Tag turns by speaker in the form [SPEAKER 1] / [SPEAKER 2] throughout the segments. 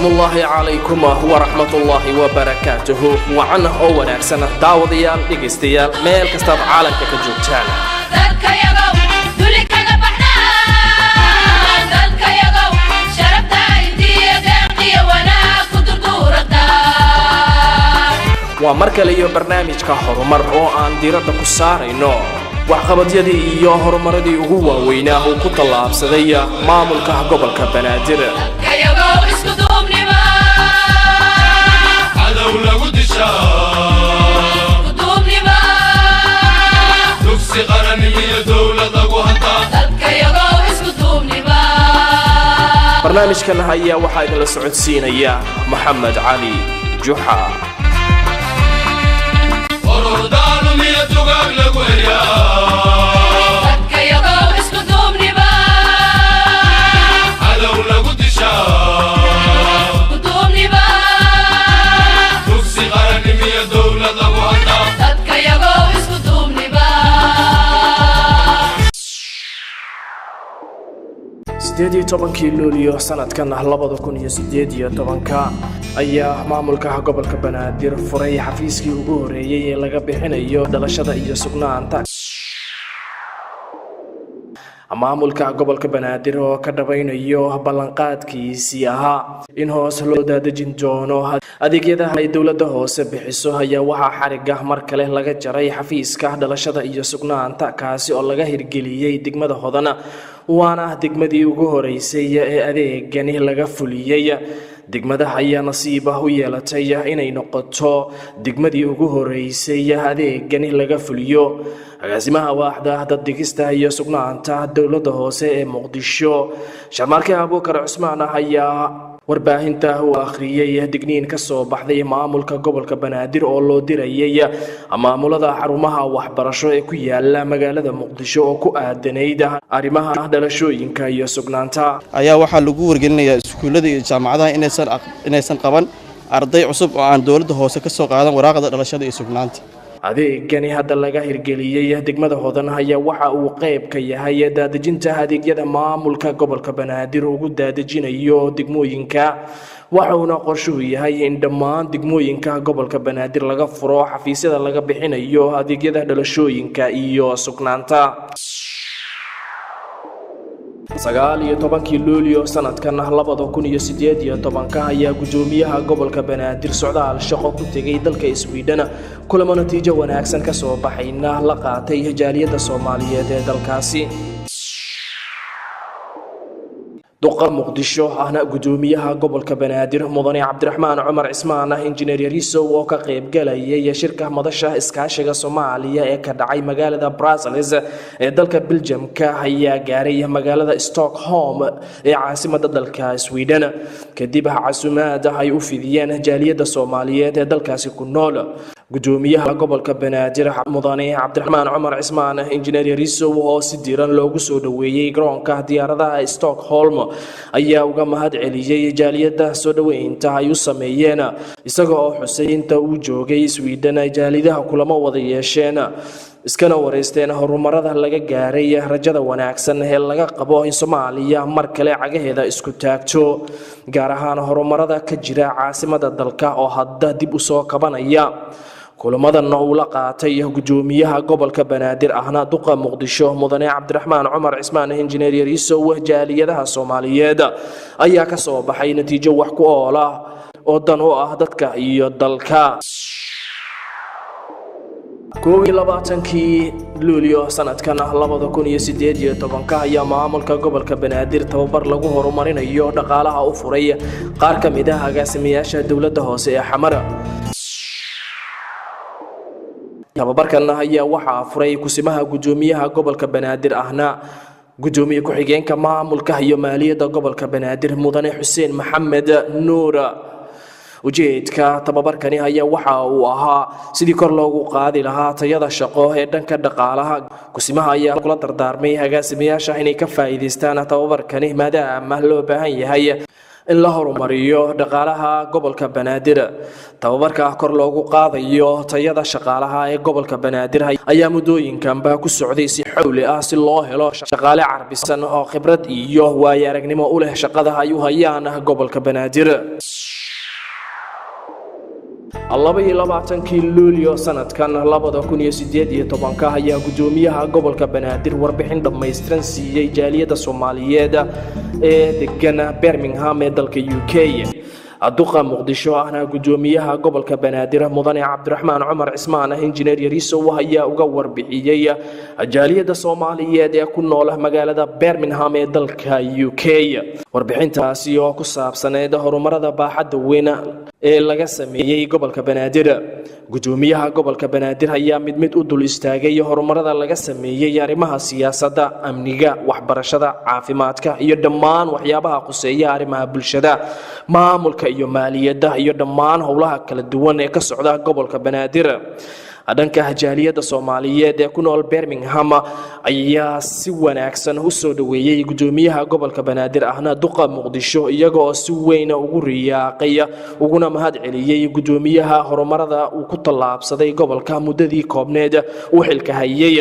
[SPEAKER 1] Salaamullaahi calaykum waraxmatullaahi wabarakaatuhu. Wacan oo wanaagsan, daawadayaal, dhegaystayaal, meel kastaad caalamka ka joogtaan.
[SPEAKER 2] Dadkayagow duli kaga baxnaa, dadkayagow sharafta intiyo deeqiyo wanaag ku durduurataa.
[SPEAKER 1] Waa mar kale iyo barnaamijka Horumar oo aan diiradda ku saarayno waxqabadyadii iyo horumaradii ugu waaweynaa uu ku tallaabsaday maamulka gobolka Banaadir.
[SPEAKER 2] Dadkayagow isku duubnima
[SPEAKER 3] cadow lagu dishaa
[SPEAKER 2] kuduubnima
[SPEAKER 3] dugsi qaran iyo dowlad lagu hantaa.
[SPEAKER 2] Dadkayagow isku duubnima.
[SPEAKER 1] Barnaamijkan ayaa waxaa idinla socodsiinaya Maxamed Cali Juxa.
[SPEAKER 3] Orordaalum iyo dugaag lagu helyaa.
[SPEAKER 2] Dadkayagow isku duubnima
[SPEAKER 3] cadow lagu dishaa
[SPEAKER 2] kuduubnima
[SPEAKER 3] dugsi qaran iyo dowlad lagu hantaa.
[SPEAKER 2] Dadkayagow isku duubnima.
[SPEAKER 1] 18-kii Luulyo sanadkan 2018-ka ayaa maamulka gobolka Banaadir furay xafiiskii ugu horeeyey ee laga bixinayo dhalashada iyo sugnaanta. Maamulka gobolka Banaadir oo ka dhabaynayo ballanqaadkiisii ahaa in hoos loo daadejin doono adeegyada ay dowladda hoose bixiso ayaa waxaa xariga mar kale laga jaray xafiiska dhalashada iyo sugnaanta, kaasi oo laga hirgeliyey degmada Hodan, waana degmadii ugu horeysay ee adeegani laga fuliyey. Degmada ayaa nasiib ah u yeelatay inay noqoto degmadii ugu horeysay adeegani laga fuliyo. Agaasimaha waaxda daddegista iyo sugnaanta dowladda hoose ee Muqdisho, Sharmaarke Abuukar Cusmaan, ah ayaa warbaahinta u akhriyey digniin ka soo baxday maamulka gobolka Banaadir oo loo dirayay maamulada xarumaha waxbarasho ee ku yaala magaalada Muqdisho oo ku aadanayd arrimaha dhalashooyinka iyo sugnaanta.
[SPEAKER 4] Ayaa waxaa lagu wargelinayaa iskuullada iyo jaamacadaha inaysan qaban arday cusub oo aan dowladda hoose ka soo qaadan waraaqda dhalashada iyo sugnaanta.
[SPEAKER 1] Adeegani hadda laga hirgeliyey degmada Hodan ayaa waxa uu qayb ka yahay daadejinta adeegyada maamulka gobolka Banaadir ugu daadejinayo degmooyinka, waxauna qorshuhu yahay in dhammaan degmooyinka gobolka Banaadir laga furo xafiisyada laga bixinayo adeegyada dhalashooyinka iyo sugnaanta. 19-kii Luulyo sanadkan 2018-ka ayaa gudoomiyaha gobolka Banaadir socdaal shaqo ku tegay dalka Sweden, kulamo natiijo wanaagsan ka soo baxayna la qaatay jaaliyadda Soomaaliyeed ee dalkaasi. Duqa Muqdisho ahna gudoomiyaha gobolka Banaadir, mudane Cabdiraxmaan Cumar Cismaan ah Injineer Yarisow, oo ka qaybgalayay shirka madasha iskaashiga Soomaaliya ee ka dhacay magaalada Brussels ee dalka Beljamka ayaa gaaray magaalada Stockholm ee caasimada dalka Sweden kadib casumaad ay u fidiyeen jaaliyadda Soomaaliyeed ee dalkaasi ku nool. Gudoomiyaha gobolka Banaadir, mudane Cabdiraxmaan Cumar Cismaan Injineer Yarisow, oo si diiran loogu soo dhoweeyey garoonka diyaaradaha Stockholm ayaa uga mahad celiyey jaaliyadda soo dhoweynta ay u sameeyeen, isaga oo xusay inta uu joogay Sweden ay jaaliyadaha kulamo wada yeesheen, iskana wareysteen horumarada laga gaaray, rajada wanaagsan ee laga qabo in Soomaaliya mar kale cagaheeda isku taagto, gaar ahaan horumarada ka jira caasimada dalka oo hadda dib usoo kabanaya. Kulamadan uu la qaatay gudoomiyaha gobolka Banaadir ahna duqa Muqdisho, mudane Cabdiraxmaan Cumar Cismaan Injineer Yariisow, jaaliyadaha Soomaaliyeed ayaa ka soo baxay natiijo wax ku oola oo dan u ah dadka iyo dalka. 21-kii Luulyo sanadkan 2018-ka ayaa maamulka gobolka Banaadir tababar lagu horumarinayo dhaqaalaha u furay qaar ka mid ah agaasimayaasha dowladda hoose ee Xamar. Tababarkan ayaa waxaa furay kusimaha gudoomiyaha gobolka Banaadir ahna gudoomiye ku-xigeenka maamulka iyo maaliyadda gobolka Banaadir, mudane Xuseen Maxamed Nuur. Ujeedka tababarkani ayaa waxa uu ahaa sidii kor loogu qaadi lahaa tayada shaqo ee dhanka dhaqaalaha. Kusimaha ayaa kula dardaarmay agaasimayaasha inay ka faa'iidaystaan tababarkani maadaama loo baahan yahay. in la horumariyo dhaqaalaha gobolka Banaadir. Tababarka kor loogu qaadayo tayada shaqaalaha ee gobolka Banaadir ayaa muddooyinkanba ku socday si xowli ah, si loo helo shaqaale carbisan oo khibrad iyo waayo aragnimo u leh shaqada ay u hayaan gobolka Banaadir. 22-kii Luulyo sanadkan 2018-ka ayaa gudoomiyaha gobolka Banaadir warbixin dhammaystiran siiyey jaaliyadda Soomaaliyeed ee degan Birmingham ee dalka UK. Duqa Muqdisho ahna gudoomiyaha gobolka Banaadir, mudane Cabdiraxmaan Cumar Cismaan Injineer Yariisow, ayaa uga warbixiyey jaaliyadda Soomaaliyeed ee ku nool magaalada Birmingham ee dalka UK warbixintaasi oo ku saabsaneyd horumarada baaxadda weyn ee laga sameeyey gobolka Banaadir. Gudoomiyaha gobolka Banaadir ayaa mid mid u dul istaagay horumarada laga sameeyey arrimaha siyaasadda, amniga, waxbarashada, caafimaadka iyo dhammaan waxyaabaha quseeya arrimaha bulshada, maamulka iyo maaliyadda iyo dhammaan howlaha kala duwan ee ka socda gobolka Banaadir. Dhanka jaaliyadda Soomaaliyeed ee ku nool Birmingham ayaa si wanaagsan u soo dhoweeyey gudoomiyaha gobolka Banaadir ahna duqa Muqdisho, iyaga oo si weyn ugu riyaaqay uguna mahad celiyey gudoomiyaha horumarada uu ku tallaabsaday gobolka muddadii koobneed uu xilka hayay,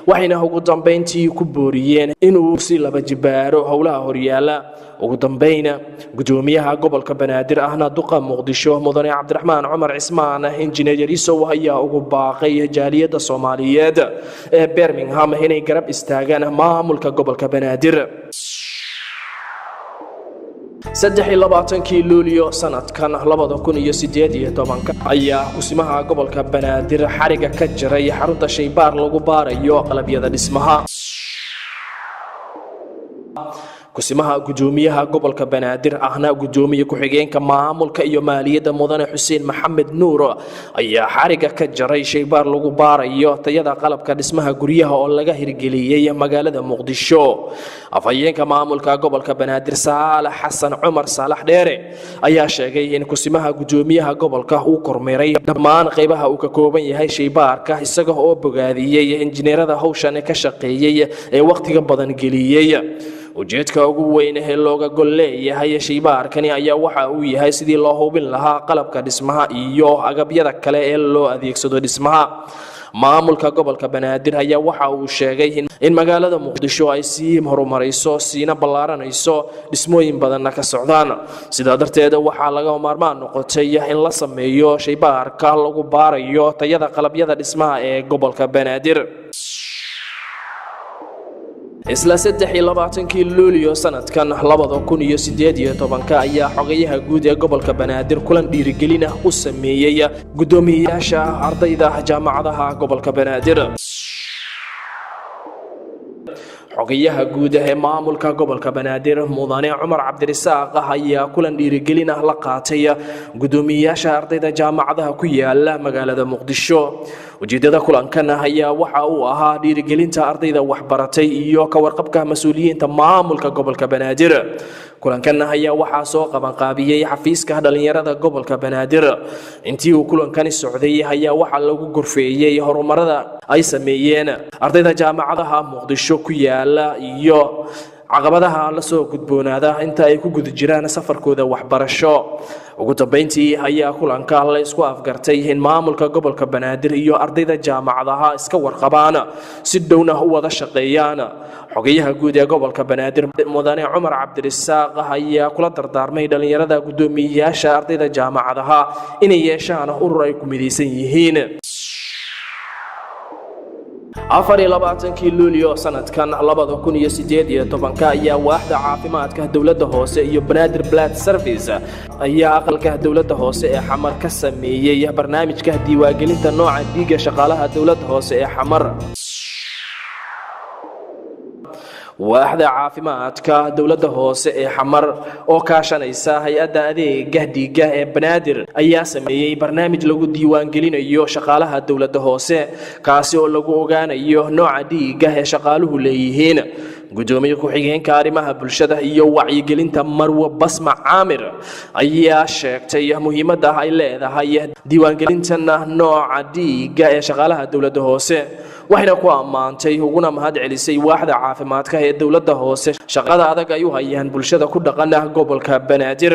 [SPEAKER 1] waxayna ugu dambeyntii ku booriyeen inuu si laba jibaaro howlaha horyaala. Ugu dambeyn, gudoomiyaha gobolka Banaadir ahna duqa Muqdisho, mudane Cabdiraxmaan Cumar Cismaan Injineer Yariisow, ayaa ugu baaqay jaaliyadda Soomaaliyeed ee Birmingham inay garab istaagaan maamulka gobolka Banaadir. 23-kii Luulyo sanadkan 2018-ka ayaa kusimaha gobolka Banaadir xariga ka jaray xarunta shaybaar lagu baarayo qalabyada dhismaha. Kusimaha gudoomiyaha gobolka Banaadir ahna gudoomiye ku-xigeenka maamulka iyo maaliyadda, mudane Xuseen Maxamed Nuur, ayaa xariga ka jaray shaybaar lagu baarayo tayada qalabka dhismaha guryaha oo laga hirgeliyey magaalada Muqdisho. Afhayeenka maamulka gobolka Banaadir, Saalax Xasan Cumar Saalax Dheere, ayaa sheegay in kusimaha gudoomiyaha gobolka uu kormeeray dhammaan qaybaha uu ka kooban yahay shaybaarka, isaga oo bogaadiyey injineerada hawshan ka shaqeeyey ee wakhtiga badan geliyey. Ujeedka ugu weyn ee looga gol leeyahay shaybaarkani ayaa waxa uu yahay sidii loo hubin lahaa qalabka dhismaha iyo agabyada kale ee loo adeegsado dhismaha. Maamulka gobolka Banaadir ayaa waxa uu sheegay in magaalada Muqdisho ay sii horumarayso, siina ballaaranayso, dhismooyin badanna ka socdaan. Sidaa darteed waxaa laga maarmaan noqotay in la sameeyo shaybaarka lagu baarayo tayada qalabyada dhismaha ee gobolka Banaadir. Isla 23-kii Luulyo sanadkan 2018-ka ayaa xogayaha guud ee gobolka Banaadir kulan dhiirigelin ah u sameeyey guddoomiyeyaasha ardayda jaamacadaha gobolka Banaadir. Xogayaha guud ee maamulka gobolka Banaadir, mudane Cumar Cabdirisaaq, ayaa kulan dhiirigelin ah la qaatay guddoomiyeyaasha ardayda jaamacadaha ku yaala magaalada Muqdisho. Ujeedada kulankan ayaa waxa uu ahaa dhiirigelinta ardayda waxbaratay iyo ka warqabka mas-uuliyiinta maamulka gobolka Banaadir. Kulankan ayaa waxaa soo qabanqaabiyey xafiiska dhalinyarada gobolka Banaadir. Intii uu kulankani socday ayaa waxaa lagu gorfeeyey horumarada ay sameeyeen ardayda jaamacadaha Muqdisho ku yaala iyo caqabadaha la soo gudboonaada inta ay ku guda jiraan safarkooda waxbarasho. Ugu dambeyntii ayaa kulanka la isku afgartay in maamulka gobolka Banaadir iyo ardayda jaamacadaha iska warqabaan, si dhowna u wada shaqeeyaan. Xogayaha guud ee gobolka Banaadir, mudane Cumar Cabdirisaaq, ayaa kula dardaarmay dhalinyarada guddoomiyeyaasha ardayda jaamacadaha inay yeeshaan urur ay ku midaysan yihiin. 24-kii Luulyo sanadkan 2018-ka ayaa waaxda caafimaadka dowladda hoose iyo Banaadir Blood Service ayaa aqalka dowladda hoose ee Xamar ka sameeyey barnaamijka diiwaangelinta nooca dhiigga shaqaalaha dowladda hoose ee Xamar. Waaxda caafimaadka dowladda hoose ee Xamar oo kaashanaysa hay-adda adeega dhiigga ee Banaadir ayaa sameeyey barnaamij lagu diiwaangelinayo shaqaalaha dowladda hoose, kaasi oo lagu ogaanayo nooca dhiigga ee shaqaaluhu leeyihiin. Gudoomiye ku-xigeenka arrimaha bulshada iyo wacyigelinta, Marwo Basma Caamir, ayaa sheegtay muhiimadda ay leedahay diiwaangelintan nooca dhiigga ee shaqaalaha dowladda hoose, Waxayna ku ammaantay uguna mahad celisay waaxda caafimaadka ee dowladda hoose shaqada adag ay u hayaan bulshada ku dhaqan gobolka Banaadir.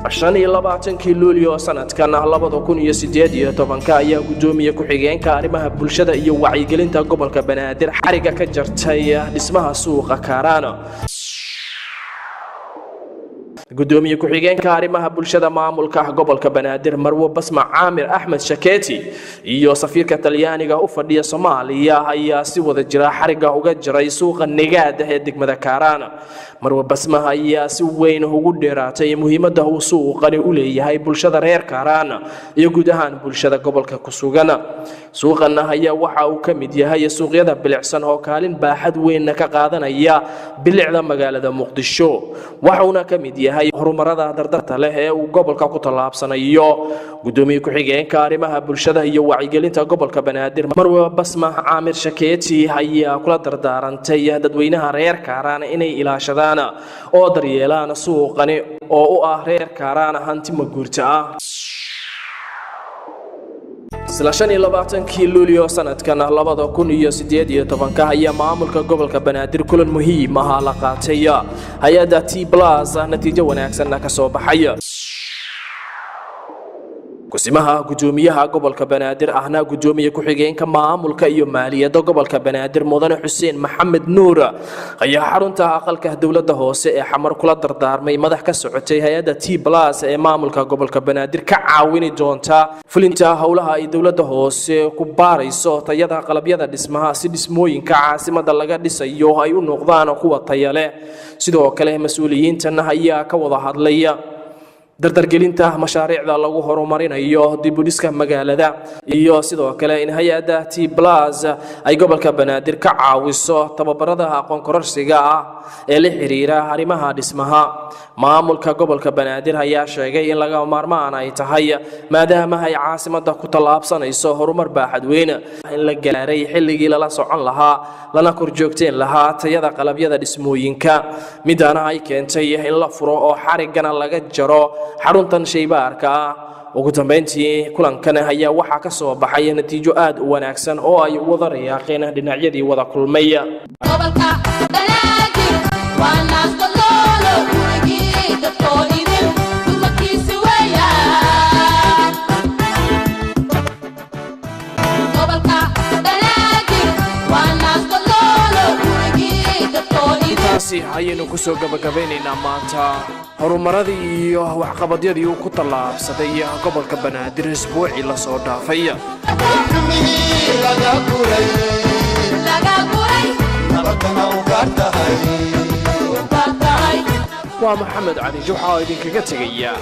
[SPEAKER 1] 25-kii Luulyo sanadkan 2018-ka ayaa gudoomiye ku-xigeenka arrimaha bulshada iyo wacyigelinta gobolka Banaadir xariga ka jartay dhismaha suuqa Kaaraan. Gudoomiye ku-xigeenka arrimaha bulshada maamulka gobolka Banaadir Marwo Basma Caamir Axmed Shaketi iyo safiirka Talyaaniga u fadhiya Soomaaliya ayaa si wada jira xariga uga jaray suuqa Nigaada ee degmada Kaaraan. Marwo Basma ayaa si weyn ugu dheeraatay muhiimadda uu suuqani u leeyahay bulshada reer Kaaraan iyo guud ahaan bulshada gobolka ku sugan. Suuqan ayaa waxa uu ka mid yahay suuqyada bilicsan oo kaalin baaxad weyn ka qaadanaya bilicda magaalada Muqdisho, waxauna ka mid yahay horumarada dardarta leh ee uu gobolka ku tallaabsanayo. Gudoomiye ku-xigeenka arrimaha bulshada iyo wacyigelinta gobolka Banaadir Marwe Basma Caamir Shakeeti ayaa kula dardaarantay dadweynaha reer Kaaraan inay ilaashadaan oo daryeelaan suuqani oo u ah reer Kaaraan hanti maguurta ah. Isla 25-kii Luulyo sanadkan 2018-ka ayaa maamulka gobolka Banaadir kulan muhiim ah la qaatay hay-adda T Plus, natiijo wanaagsanna ka soo baxay. Kusimaha gudoomiyaha gobolka Banaadir ahna gudoomiye ku-xigeenka maamulka iyo maaliyadda gobolka Banaadir Mudane Xuseen Maxamed Nuur ayaa xarunta aqalka dowladda hoose ee Xamar kula dardaarmay madax ka socotay hay-adda T Plus ee maamulka gobolka Banaadir ka caawini doonta fulinta howlaha ay dowladda hoose ku baarayso tayada qalabyada dhismaha, si dhismooyinka caasimada laga dhisayo ay u noqdaan kuwa taya leh. Sidoo kale mas-uuliyiintan ayaa ka wada hadlaya dardargelinta mashaariicda lagu horumarinayo dib u dhiska magaalada iyo sidoo kale in hay-adda T Plus ay gobolka Banaadir ka caawiso tababarada aqoon kororsiga ah ee la xiriira arrimaha dhismaha. Maamulka gobolka Banaadir ayaa sheegay in laga maarmaan ay tahay, maadaama ay caasimada ku tallaabsanayso horumar baaxad weyn, in la gaaray xilligii lala socon lahaa lana korjoogteen lahaa tayada qalabyada dhismooyinka, midaana ay keentay in la furo oo xarigana laga jaro xaruntan shaybaarka ah. Ugu dambeyntii kulankan ayaa waxaa ka soo baxay natiijo aad u wanaagsan oo ay wada riyaaqeen dhinacyadii wada kulmay.
[SPEAKER 2] Gobolka Banaadir waa naasdaloolo gurigii dadkoo idin gurmadkiisi weeyaan. Gobolka Banaadir waa naasdaloolo gurigii dadkoo idin.
[SPEAKER 1] Intaasi ayaynu kusoo gabagabaynaynaa maanta horumaradii iyo waxqabadyadii uu ku tallaabsaday gobolka Banaadir isbuucii lasoo dhaafay.
[SPEAKER 2] Laga guray ugaar tahay.
[SPEAKER 1] Waa Maxamed Cali Juxa oo idinkaga tegaya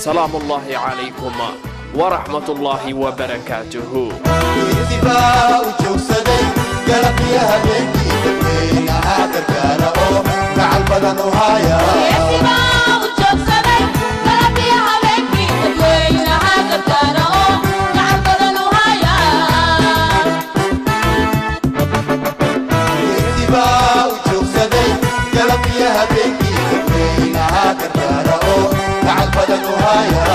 [SPEAKER 1] salaamu ullaahi calaykum waraxmat ullaahi wabarakaatuhu.
[SPEAKER 5] U joogsaday galabyo habeenkii dadweynaha gargaara oo gacal badan u haya.
[SPEAKER 2] Geesibaa u joogsaday galabyo habeenkii dadweynaha gargaara oo gacan badan u haya.
[SPEAKER 5] Geesibaa u joogsaday galabyo habeenkii dadweynaha gargaara oo gacal badan u haya.